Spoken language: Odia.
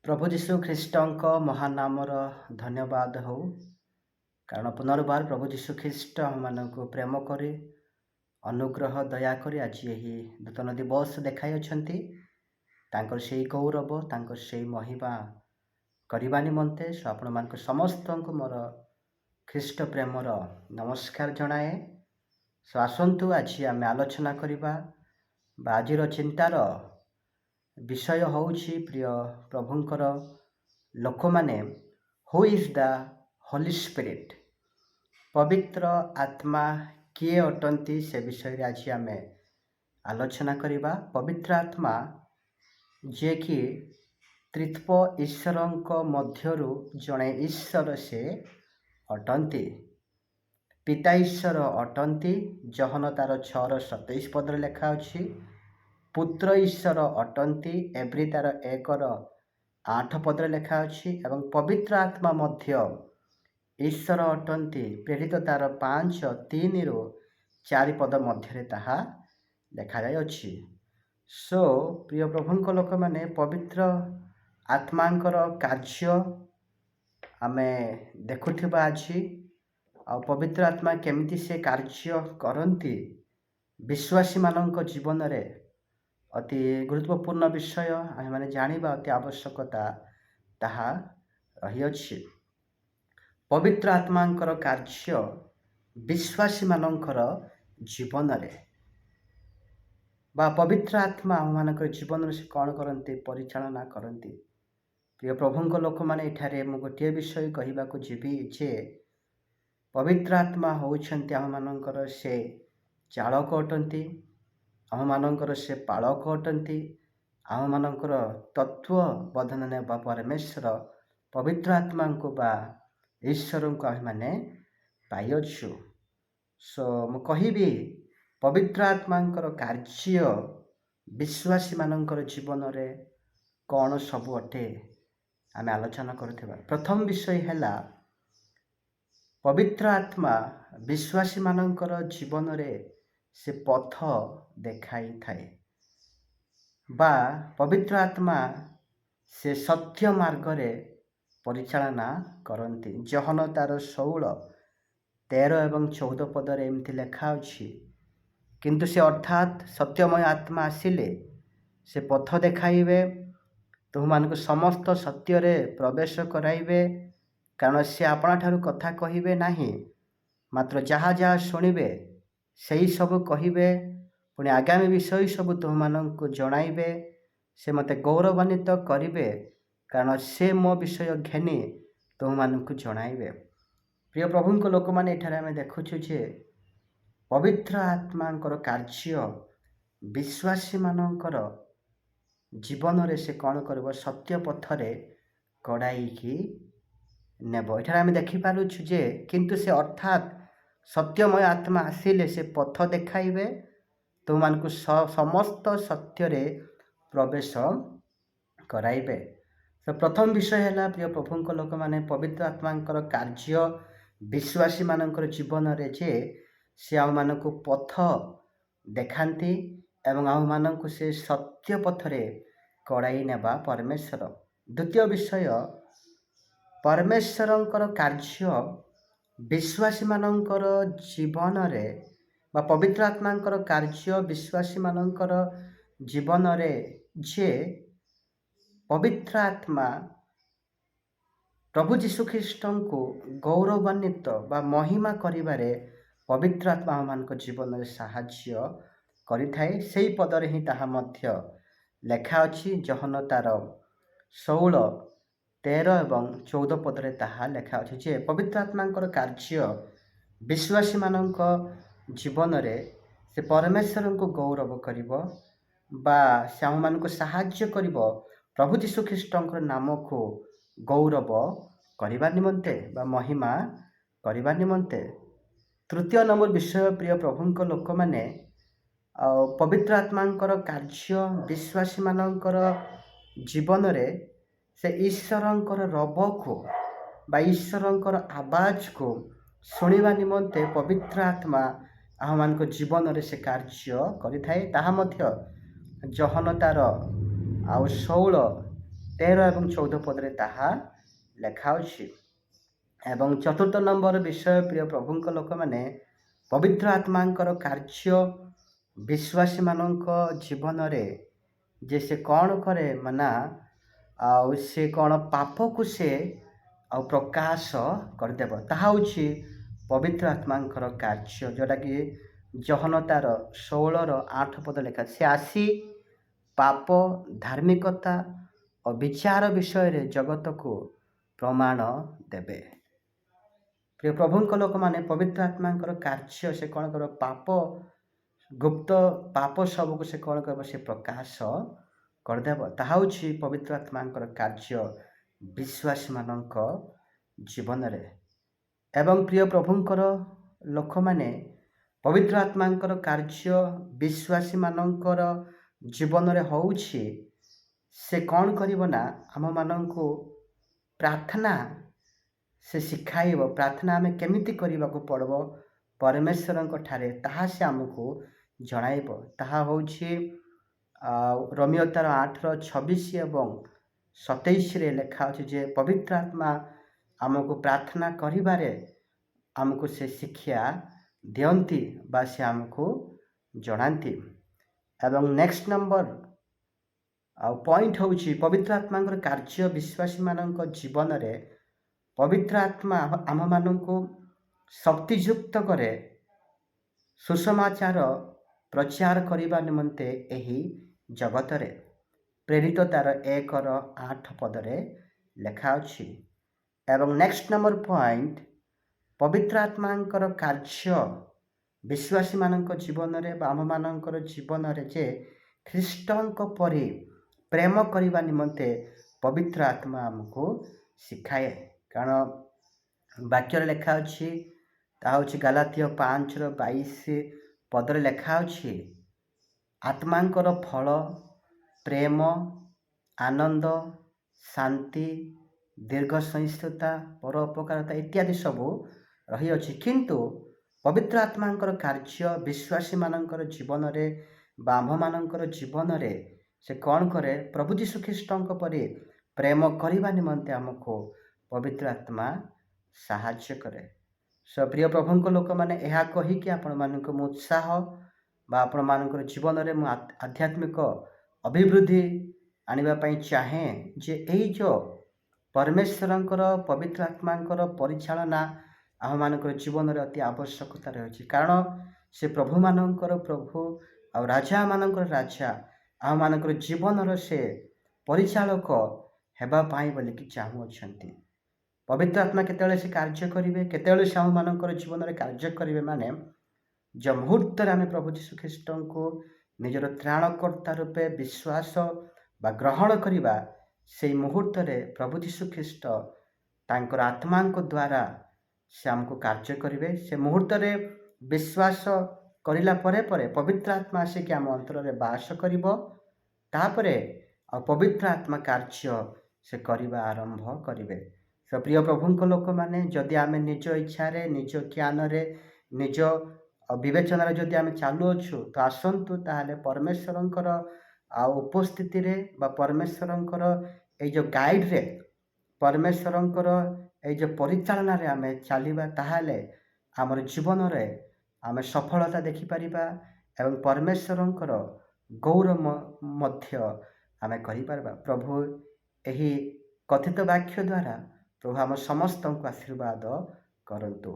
ପ୍ରଭୁ ଯୀଶୁ ଖ୍ରୀଷ୍ଟଙ୍କ ମହାନାମର ଧନ୍ୟବାଦ ହେଉ, କାରଣ ପୁନର୍ବାର ପ୍ରଭୁ ଯୀଶୁ ଖ୍ରୀଷ୍ଟ ଆମମାନଙ୍କୁ ପ୍ରେମ କରି, ଅନୁଗ୍ରହ ଦୟା କରି ଆଜି ଏହି ନୂତନ ଦିବସ ଦେଖାଇଅଛନ୍ତି, ତାଙ୍କର ସେଇ ଗୌରବ, ତାଙ୍କର ସେଇ ମହିମା କରିବା ନିମନ୍ତେ। ସୋ ଆପଣମାନଙ୍କୁ ସମସ୍ତଙ୍କୁ ମୋର ଖ୍ରୀଷ୍ଟ ପ୍ରେମର ନମସ୍କାର ଜଣାଏ। ସୋ ଆସନ୍ତୁ, ଆଜି ଆମେ ଆଲୋଚନା କରିବା ବା ଆଜିର ଚିନ୍ତାର ବିଷୟ ହେଉଛି, ପ୍ରିୟ ପ୍ରଭୁଙ୍କର ଲୋକମାନେ, "Who is the Holy Spirit?" ପବିତ୍ର ଆତ୍ମା କିଏ ଅଟନ୍ତି, ସେ ବିଷୟରେ ଆଜି ଆମେ ଆଲୋଚନା କରିବା। ପବିତ୍ର ଆତ୍ମା ଯିଏକି ତ୍ରିତ୍ୱ ଈଶ୍ୱରଙ୍କ ମଧ୍ୟରୁ ଜଣେ ଈଶ୍ୱର ସେ ଅଟନ୍ତି। ପିତା ଈଶ୍ୱର ଅଟନ୍ତି, ଯୋହନ ତାର 6ର 27 ପଦରେ ଲେଖା ଅଛି। ପୁତ୍ର ଈଶ୍ୱର ଅଟନ୍ତି, ଏବ୍ରୀ ତାର 1ର 8 ପଦରେ ଲେଖା ଅଛି ଏବଂ ପବିତ୍ର ଆତ୍ମା ମଧ୍ୟ ଈଶ୍ୱର ଅଟନ୍ତି। ପ୍ରେରିତ ତାର 5:3ରୁ 4 ପଦ ମଧ୍ୟରେ ତାହା ଲେଖାଯାଇଅଛି। ସୋ ପ୍ରିୟ ପ୍ରଭୁଙ୍କ ଲୋକମାନେ, ପବିତ୍ର ଆତ୍ମାଙ୍କର କାର୍ଯ୍ୟ ଆମେ ଦେଖୁଥିବା ଆଜି। ଆଉ ପବିତ୍ର ଆତ୍ମା କେମିତି ସେ କାର୍ଯ୍ୟ କରନ୍ତି ବିଶ୍ୱାସୀମାନଙ୍କ ଜୀବନରେ, ଅତି ଗୁରୁତ୍ୱପୂର୍ଣ୍ଣ ବିଷୟ ଆମେମାନେ ଜାଣିବା ଅତି ଆବଶ୍ୟକତା ତାହା ରହିଅଛି। ପବିତ୍ର ଆତ୍ମାଙ୍କର କାର୍ଯ୍ୟ ବିଶ୍ୱାସୀମାନଙ୍କର ଜୀବନରେ ବା ପବିତ୍ର ଆତ୍ମା ଆମମାନଙ୍କର ଜୀବନରେ ସେ କ'ଣ କରନ୍ତି, ପରିଚାଳନା କରନ୍ତି। ପ୍ରିୟ ପ୍ରଭୁଙ୍କ ଲୋକମାନେ, ଏଠାରେ ମୁଁ ଗୋଟିଏ ବିଷୟ କହିବାକୁ ଯିବି ଯେ ପବିତ୍ର ଆତ୍ମା ହେଉଛନ୍ତି ଆମମାନଙ୍କର ସେ ଚାଳକ ଅଟନ୍ତି, ଆମମାନଙ୍କର ସେ ପାଳକ ଅଟନ୍ତି, ଆମମାନଙ୍କର ତତ୍ତ୍ୱ ବୋଧନ ନେବା ପରମେଶ୍ୱର ପବିତ୍ର ଆତ୍ମାଙ୍କୁ ବା ଈଶ୍ୱରଙ୍କୁ ଆମେମାନେ ପାଇଅଛୁ। ସୋ ମୁଁ କହିବି, ପବିତ୍ର ଆତ୍ମାଙ୍କର କାର୍ଯ୍ୟ ବିଶ୍ୱାସୀମାନଙ୍କର ଜୀବନରେ କ'ଣ ସବୁ ଅଟେ, ଆମେ ଆଲୋଚନା କରୁଥିବା। ପ୍ରଥମ ବିଷୟ ହେଲା, ପବିତ୍ର ଆତ୍ମା ବିଶ୍ୱାସୀମାନଙ୍କର ଜୀବନରେ ସେ ପଥ ଦେଖାଇଥାଏ ବା ପବିତ୍ର ଆତ୍ମା ସେ ସତ୍ୟ ମାର୍ଗରେ ପରିଚାଳନା କରନ୍ତି। ଯୋହନ ତାର 16:13 ଏବଂ 14 ପଦରେ ଏମିତି ଲେଖା ଅଛି, କିନ୍ତୁ ସେ, ଅର୍ଥାତ୍ ସତ୍ୟମୟ ଆତ୍ମା ଆସିଲେ ସେ ପଥ ଦେଖାଇବେ, ତୁମମାନଙ୍କୁ ସମସ୍ତ ସତ୍ୟରେ ପ୍ରବେଶ କରାଇବେ। କାରଣ ସେ ଆପଣାଠାରୁ କଥା କହିବେ ନାହିଁ, ମାତ୍ର ଯାହା ଯାହା ଶୁଣିବେ ସେହି ସବୁ କହିବେ, ପୁଣି ଆଗାମୀ ବିଷୟ ସବୁ ତୁମମାନଙ୍କୁ ଜଣାଇବେ। ସେ ମୋତେ ଗୌରବାନ୍ୱିତ କରିବେ, କାରଣ ସେ ମୋ ବିଷୟ ଘେନି ତୁମମାନଙ୍କୁ ଜଣାଇବେ। ପ୍ରିୟ ପ୍ରଭୁଙ୍କ ଲୋକମାନେ, ଏଠାରେ ଆମେ ଦେଖୁଛୁ ଯେ ପବିତ୍ର ଆତ୍ମାଙ୍କର କାର୍ଯ୍ୟ ବିଶ୍ୱାସୀମାନଙ୍କର ଜୀବନରେ ସେ କ'ଣ କରିବ? ସତ୍ୟ ପଥରେ କଡ଼ାଇକି ନେବ। ଏଠାରେ ଆମେ ଦେଖିପାରୁଛୁ ଯେ କିନ୍ତୁ ସେ, ଅର୍ଥାତ୍ ସତ୍ୟମୟ ଆତ୍ମା ଆସିଲେ ସେ ପଥ ଦେଖାଇବେ, ତୁମମାନଙ୍କୁ ସମସ୍ତ ସତ୍ୟରେ ପ୍ରବେଶ କରାଇବେ। ତ ପ୍ରଥମ ବିଷୟ ହେଲା, ପ୍ରିୟ ପ୍ରଭୁଙ୍କ ଲୋକମାନେ, ପବିତ୍ର ଆତ୍ମାଙ୍କର କାର୍ଯ୍ୟ ବିଶ୍ୱାସୀମାନଙ୍କର ଜୀବନରେ ଯେ ସେ ଆମମାନଙ୍କୁ ପଥ ଦେଖାନ୍ତି ଏବଂ ଆମମାନଙ୍କୁ ସେ ସତ୍ୟ ପଥରେ କଡ଼ାଇ ନେବା ପରମେଶ୍ୱର। ଦ୍ୱିତୀୟ ବିଷୟ, ପରମେଶ୍ୱରଙ୍କର କାର୍ଯ୍ୟ ବିଶ୍ୱାସୀମାନଙ୍କର ଜୀବନରେ ବା ପବିତ୍ର ଆତ୍ମାଙ୍କର କାର୍ଯ୍ୟ ବିଶ୍ୱାସୀମାନଙ୍କର ଜୀବନରେ ଯେ ପବିତ୍ର ଆତ୍ମା ପ୍ରଭୁ ଯୀଶୁଖ୍ରୀଷ୍ଟଙ୍କୁ ଗୌରବାନ୍ୱିତ ବା ମହିମା କରିବାରେ ପବିତ୍ର ଆତ୍ମା ଆମମାନଙ୍କ ଜୀବନରେ ସାହାଯ୍ୟ କରିଥାଏ। ସେଇ ପଦରେ ହିଁ ତାହା ମଧ୍ୟ ଲେଖା ଅଛି। ଯୋହନ ତାର 16:13 ଏବଂ 14 ପଦରେ ତାହା ଲେଖା ଅଛି ଯେ ପବିତ୍ର ଆତ୍ମାଙ୍କର କାର୍ଯ୍ୟ ବିଶ୍ୱାସୀମାନଙ୍କ ଜୀବନରେ ସେ ପରମେଶ୍ୱରଙ୍କୁ ଗୌରବ କରିବ ବା ସେ ଆମମାନଙ୍କୁ ସାହାଯ୍ୟ କରିବ ପ୍ରଭୁ ଯୀଶୁଖ୍ରୀଷ୍ଟଙ୍କର ନାମକୁ ଗୌରବ କରିବା ନିମନ୍ତେ ବା ମହିମା କରିବା ନିମନ୍ତେ। ତୃତୀୟ ନମ୍ବର ବିଷୟ, ପ୍ରିୟ ପ୍ରଭୁଙ୍କ ଲୋକମାନେ, ଆଉ ପବିତ୍ର ଆତ୍ମାଙ୍କର କାର୍ଯ୍ୟ ବିଶ୍ୱାସୀମାନଙ୍କର ଜୀବନରେ ସେ ଈଶ୍ୱରଙ୍କର ରବକୁ ବା ଈଶ୍ୱରଙ୍କର ଆବାଜକୁ ଶୁଣିବା ନିମନ୍ତେ ପବିତ୍ର ଆତ୍ମା ଆମମାନଙ୍କ ଜୀବନରେ ସେ କାର୍ଯ୍ୟ କରିଥାଏ। ତାହା ମଧ୍ୟ ଯୋହନ ତାର ଆଉ 16 13 ଏବଂ 14 ପଦରେ ତାହା ଲେଖା ଅଛି। ଏବଂ ଚତୁର୍ଥ ନମ୍ବର ବିଷୟ, ପ୍ରିୟ ପ୍ରଭୁଙ୍କ ଲୋକମାନେ, ପବିତ୍ର ଆତ୍ମାଙ୍କର କାର୍ଯ୍ୟ ବିଶ୍ୱାସୀମାନଙ୍କ ଜୀବନରେ ଯେ ସେ କ'ଣ କରେ ନା, ଆଉ ସେ କ'ଣ ପାପକୁ ସେ ଆଉ ପ୍ରକାଶ କରିଦେବ। ତାହା ହେଉଛି ପବିତ୍ର ଆତ୍ମାଙ୍କର କାର୍ଯ୍ୟ, ଯେଉଁଟାକି ଯୋହନ ତାର 16ର 8 ପଦ ଲେଖା, ସେ ଆସି ପାପ, ଧାର୍ମିକତା ଓ ବିଚାର ବିଷୟରେ ଜଗତକୁ ପ୍ରମାଣ ଦେବେ। ପ୍ରିୟ ପ୍ରଭୁଙ୍କ ଲୋକମାନେ, ପବିତ୍ର ଆତ୍ମାଙ୍କର କାର୍ଯ୍ୟ, ସେ କ'ଣ କରିବ? ପାପ, ଗୁପ୍ତ ପାପ ସବୁକୁ ସେ କ'ଣ କରିବ? ସେ ପ୍ରକାଶ କରିଦେବ। ତାହା ହେଉଛି ପବିତ୍ର ଆତ୍ମାଙ୍କର କାର୍ଯ୍ୟ ବିଶ୍ୱାସୀମାନଙ୍କ ଜୀବନରେ। ଏବଂ ପ୍ରିୟ ପ୍ରଭୁଙ୍କର ଲୋକମାନେ, ପବିତ୍ର ଆତ୍ମାଙ୍କର କାର୍ଯ୍ୟ ବିଶ୍ୱାସୀମାନଙ୍କର ଜୀବନରେ ହେଉଛି, ସେ କ'ଣ କରିବ ନା, ଆମମାନଙ୍କୁ ପ୍ରାର୍ଥନା ସେ ଶିଖାଇବ। ପ୍ରାର୍ଥନା ଆମେ କେମିତି କରିବାକୁ ପଡ଼ିବ ପରମେଶ୍ୱରଙ୍କ ଠାରେ, ତାହା ସେ ଆମକୁ ଜଣାଇବ। ତାହା ହେଉଛି ଆଉ ରୋମୀୟ ତାର 8ର 26 ଏବଂ 27ରେ ଲେଖା ଅଛି ଯେ ପବିତ୍ର ଆତ୍ମା ଆମକୁ ପ୍ରାର୍ଥନା କରିବାରେ ଆମକୁ ସେ ଶିକ୍ଷା ଦିଅନ୍ତି ବା ସେ ଆମକୁ ଜଣାନ୍ତି। ଏବଂ ନେକ୍ସଟ ନମ୍ବର ଆଉ ପଏଣ୍ଟ ହେଉଛି, ପବିତ୍ର ଆତ୍ମାଙ୍କର କାର୍ଯ୍ୟ ବିଶ୍ୱାସୀମାନଙ୍କ ଜୀବନରେ, ପବିତ୍ର ଆତ୍ମା ଆମମାନଙ୍କୁ ଶକ୍ତିଯୁକ୍ତ କରେ ସୁସମାଚାର ପ୍ରଚାର କରିବା ନିମନ୍ତେ ଏହି ଜଗତରେ। ପ୍ରେରିତ ତାର 1ର 8 ପଦରେ ଲେଖା ଅଛି। ଏବଂ ନେକ୍ସଟ ନମ୍ବର ପଏଣ୍ଟ, ପବିତ୍ର ଆତ୍ମାଙ୍କର କାର୍ଯ୍ୟ ବିଶ୍ୱାସୀମାନଙ୍କ ଜୀବନରେ ବା ଆମମାନଙ୍କର ଜୀବନରେ ଯେ ଖ୍ରୀଷ୍ଟଙ୍କ ପରି ପ୍ରେମ କରିବା ନିମନ୍ତେ ପବିତ୍ର ଆତ୍ମା ଆମକୁ ଶିଖାଏ। କାରଣ ବାକ୍ୟରେ ଲେଖା ଅଛି, ତାହା ହେଉଛି ଗାଲାତୀୟ 5ର 22 ପଦରେ ଲେଖା ଅଛି, ଆତ୍ମାଙ୍କର ଫଳ ପ୍ରେମ, ଆନନ୍ଦ, ଶାନ୍ତି, ଦୀର୍ଘ ସହିଷ୍ଣୁତା, ପରୋପକାରତା ଇତ୍ୟାଦି ସବୁ ରହିଅଛି। କିନ୍ତୁ ପବିତ୍ର ଆତ୍ମାଙ୍କର କାର୍ଯ୍ୟ ବିଶ୍ୱାସୀମାନଙ୍କର ଜୀବନରେ ବା ଆମ୍ଭମାନଙ୍କର ଜୀବନରେ ସେ କ'ଣ କରେ? ପ୍ରଭୁ ଯୀଶୁ ଖ୍ରୀଷ୍ଟଙ୍କ ପରି ପ୍ରେମ କରିବା ନିମନ୍ତେ ଆମକୁ ପବିତ୍ର ଆତ୍ମା ସାହାଯ୍ୟ କରେ। ସୋ ପ୍ରିୟ ପ୍ରଭୁଙ୍କ ଲୋକମାନେ, ଏହା କହିକି ଆପଣମାନଙ୍କୁ ମୁଁ ଉତ୍ସାହ ବା ଆପଣମାନଙ୍କର ଜୀବନରେ ମୁଁ ଆଧ୍ୟାତ୍ମିକ ଅଭିବୃଦ୍ଧି ଆଣିବା ପାଇଁ ଚାହେଁ ଯେ ଏଇ ଯେଉଁ ପରମେଶ୍ୱରଙ୍କର ପବିତ୍ର ଆତ୍ମାଙ୍କର ପରିଚାଳନା ଆମମାନଙ୍କର ଜୀବନରେ ଅତି ଆବଶ୍ୟକତା ରହିଛି। କାରଣ ସେ ପ୍ରଭୁମାନଙ୍କର ପ୍ରଭୁ ଆଉ ରାଜାମାନଙ୍କର ରାଜା, ଆମମାନଙ୍କର ଜୀବନର ସେ ପରିଚାଳକ ହେବା ପାଇଁ ବୋଲିକି ଚାହୁଁଅଛନ୍ତି। ପବିତ୍ର ଆତ୍ମା କେତେବେଳେ ସେ କାର୍ଯ୍ୟ କରିବେ, କେତେବେଳେ ସେ ଆମମାନଙ୍କର ଜୀବନରେ କାର୍ଯ୍ୟ କରିବେ ମାନେ, ଯେଉଁ ମୁହୂର୍ତ୍ତରେ ଆମେ ପ୍ରଭୁ ଯୀଶୁ ଖ୍ରୀଷ୍ଟଙ୍କୁ ନିଜର ତ୍ରାଣକର୍ତ୍ତା ରୂପେ ବିଶ୍ୱାସ ବା ଗ୍ରହଣ କରିବା, ସେଇ ମୁହୂର୍ତ୍ତରେ ପ୍ରଭୁ ଯୀଶୁ ଖ୍ରୀଷ୍ଟ ତାଙ୍କର ଆତ୍ମାଙ୍କ ଦ୍ୱାରା ସେ ଆମକୁ କାର୍ଯ୍ୟ କରିବେ। ସେ ମୁହୂର୍ତ୍ତରେ ବିଶ୍ୱାସ କରିଲା ପରେ ପରେ ପବିତ୍ର ଆତ୍ମା ଆସିକି ଆମ ଅନ୍ତରରେ ବାସ କରିବ। ତାପରେ ଆଉ ପବିତ୍ର ଆତ୍ମା କାର୍ଯ୍ୟ ସେ କରିବା ଆରମ୍ଭ କରିବେ। ତ ପ୍ରିୟ ପ୍ରଭୁଙ୍କ ଲୋକମାନେ, ଯଦି ଆମେ ନିଜ ଇଚ୍ଛାରେ, ନିଜ ଜ୍ଞାନରେ, ନିଜ ବିବେଚନାରେ ଯଦି ଆମେ ଚାଲୁଅଛୁ, ତ ଆସନ୍ତୁ ତାହେଲେ ପରମେଶ୍ୱରଙ୍କର ଆଉ ଉପସ୍ଥିତିରେ ବା ପରମେଶ୍ୱରଙ୍କର ଏଇ ଯେଉଁ ଗାଇଡ଼ରେ, ପରମେଶ୍ୱରଙ୍କର ଏଇ ଯେଉଁ ପରିଚାଳନାରେ ଆମେ ଚାଲିବା। ତାହେଲେ ଆମର ଜୀବନରେ ଆମେ ସଫଳତା ଦେଖିପାରିବା ଏବଂ ପରମେଶ୍ୱରଙ୍କର ଗୌରବ ମଧ୍ୟ ଆମେ କରିପାରିବା। ପ୍ରଭୁ ଏହି କଥିତ ବାକ୍ୟ ଦ୍ୱାରା ପ୍ରଭୁ ଆମ ସମସ୍ତଙ୍କୁ ଆଶୀର୍ବାଦ କରନ୍ତୁ।